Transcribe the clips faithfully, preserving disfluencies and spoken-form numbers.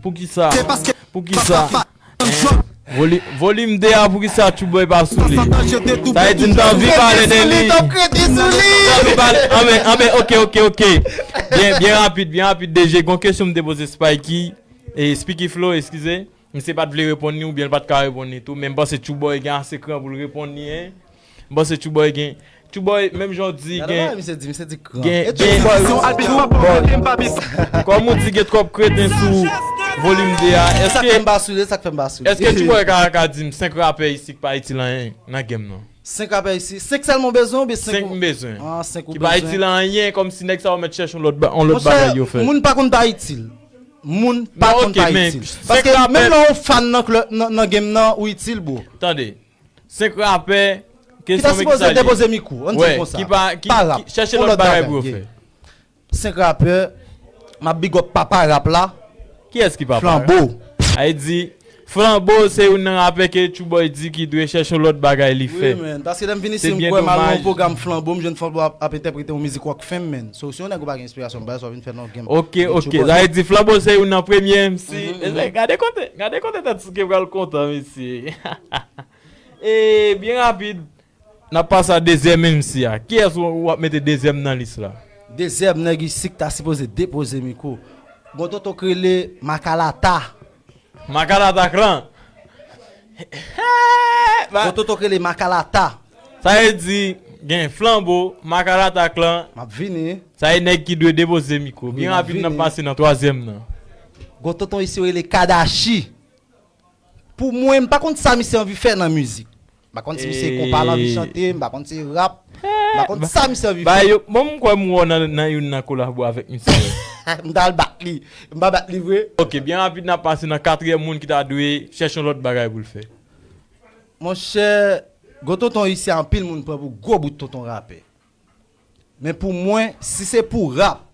Poukisa? Poukisa? Voli- Volim de a, poukisa Tchoubòy pa sou li? Sa vle di m t anvi pale de li. M t anvi pale. Anben, anben, ok, ok, ok. Byen, byen rapid, byen rapid, D J. Gon kesyon m te poze Spikey, e Spiky Flow, eskize. Misye pa t vle reponn li oubyen l pa t ka reponn li tou. Men m panse Tchoubòy gen ase kran pou l reponn li, en. M panse Tchoubòy gen. Tchoubòy, menm jan w di, gen. Misye di, misye di kran. Gen, gen. Kòm ou di, gen twòp kreten sou Volim de a. Èske, èske Tchoubòy ka, ka di m senk rapè isi ki pa itil anyen nan game nan? Senk rapè isi. Senk sèlman w bezwen oubyen senk? Senk m bezwen. Ah, senk ou bezwen. Ki pa itil anyen, kòmsi nèg sa yo mèt chèche yon lòt ba-, yon lòt bagay yo fè. Monchè, moun pa konn pa itil. Moun pa konn pa itil. Paske menm lè w fan nan klè-, nan, nan game nan, ou itil, bro. Tande. Senk rapè, ki ta sipoze depoze mikwo, ann di l konsa. Ki pa, ki, ki chèche lòt bagay pou yo fè. Senk rapè, m ap big up papa rap la. Kiyès ki papa rap? Flanbo. Sa vle di, Flanbo se youn nan rapè ke Tchoubòy di ki dwe chèche yon lòt bagay li fè. Wi, men, paske lè m vin isi, m kwè m al nan yon pwogram Flanbo, m jwenn Flanbo ap, ap entèprete yon mizik rock fenm, men. So, si yon nèg ou pa gen enspirasyon, bagay sa w vin fè nan game. Ok, ok. Sa vle di Flanbo se youn nan premye M C. Gade kote, gade kote tèt Souke pral kontan, mesye. E byen rapid, n ap pase a dezyèm M C a. Kiyès w, w ap mete dezyèm nan lis la? Dezyèm nèg isi ki ta sipoze depoze mikwo. Gon tonton k rele Makalata. Makalata Clan. Gon tonton k rele Makalata. Sa vle di, gen Flanbo, Makalata Clan. M ap vini. Sa e nèg ki dwe depoze mikwo. Byen rapid, n ap pase nan twazyèm nan. Gon tonton isi yo rele Kadachi. Pou mwen, m pa konn sa misye anvi fè nan mizik. M pa konn si misye konpa l anvi chante, m pa konn si rap. M pa konn sa misye anvi fè. Yo, mwen, m kwè m wè w nan, nan youn nan kolabo avèk misye. M t al bat li. M pa bat li vre. Ok, byen rapid, n ap pase nan katriyèm moun ki ta dwe chèche yon lòt bagay pou l fè. Monchè, gwo tonton isi a, anpil moun pran pou gwo bout tonton rapè. Men pou mwen, si se pou rap,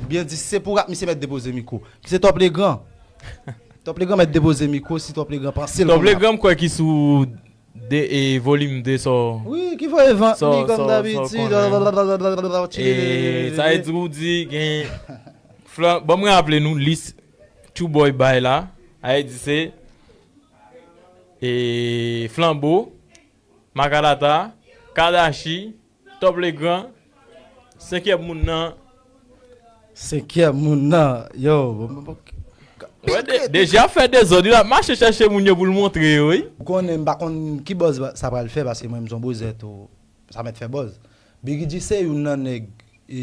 oubyen di si se pou rap, misye mèt depoze mikwo. Ki se Top Legrand. Top Legrand mèt depoze mikwo, si Top Legrand panse l konn rap. Top Legrand, m kwè ki sou de, e, volim de sa w. Wi, ki voye vant li, kòm dabitid. E, sa vle di, ou di, gen, Flan-, ban m raple nou, lis Tchoubòy bay la, sa vle di se, e, Flanbo, Makalata, Kadachi, Top Legrand, senkyèm moun nan. Senkyèm moun nan, yo. Wè, de-, deja fè dezòd, li ap mache chèche moun yo pou l montre yo, wi. Ou konnen, m pa konn ki buzz sa pral fè, paske mwen, m se yon bozè tou, sa mèt fè buzz. Biggy G se youn nan nèg, e,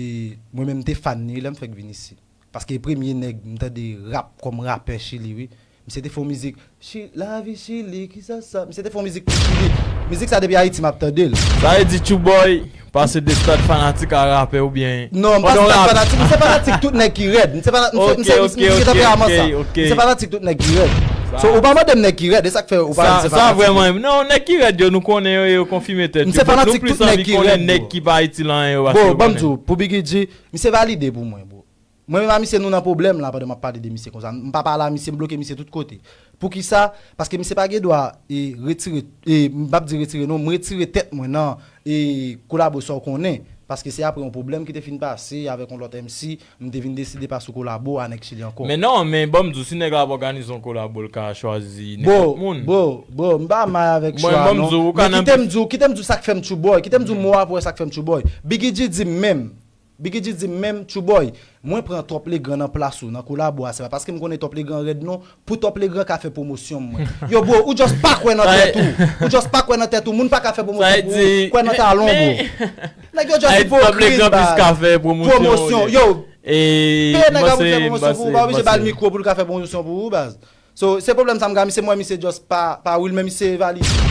mwen menm, m te fan li, lè m fèk vin isi. Paske premye nèg m tande rap kòm rapè Chili, wi. Misye te fè yon mizik, Chi-, Lavi Chili, kisa sa? Misye te fè yon mizik pou Chili. Mizik sa depi Ayiti m ap tande l. Sa vle di Tchoubòy pase de stad fanatik a rapè oubyen... Non, m pa stad fanatik, m se fanatik tout nèg ki rèd. M se fana-, m se, m se, m se tanperaman sa. M se fanatik tout nèg ki rèd. So, ou pa mande m nèg ki rèd, e sa k fè ou pa di m se fanatik. Sa vrèman, non, nèg ki rèd yo, nou konnen yo, yo konfime tèt yo. M se fanatik tout nèg ki rèd, bro. Nèg ki pa itil anyen yo, paske yo konnen. Bon, ban m di w, pou Biggy G, misye valide pou mwen, bro. Mwen menm a misye nou nan pwoblèm la pandan m ap pale de misye konsa. M pa pale a misye, m bloke misye tout kote. Poukisa? Paske misye pa gen dwa, e, retire, e, m p ap di retire non, m retire tèt mwen nan, e, kolabo sa w konnen. Paske se apre yon pwoblèm ki te fin pase avèk yon lòt M C, m te vin deside pa sou kolabo a nèg Chili ankò. Men non, men ban m di w, si nèg la ap òganize yon kolabo, l ka chwazi nenpòt moun. Bro, bro, bro, m pa mal avèk chwa non. Men kite m di w, kite m di w sa k fè m Tchoubòy, kite m di w mo a pou wè sa k fè m Tchoubòy. Biggy G di m menm, Biggy G di m menm, Tchoubòy, mwen pran Top Legrand nan plas ou nan kolabo a, se pa paske m konnen Top Legrand rèd non, pou Top Legrand ka fè pwomosyon mwen. Yo, bro, ou just pa kwè nan tèt ou. Ou just pa kwè nan tèt ou, moun pa ka fè pwomosyon pou ou, kwè nan talon, bro. Nèg yo just ipokrit, baz. Pwomosyon, yo. Peye nèg la pou l fè pwomosyon pou ou, pa oblije ba l mikwo pou l ka fè pwomosyon pou ou, baz. So, se pwoblèm sa m gen, misye, mwen, misye just pa, pa real, men misye valide.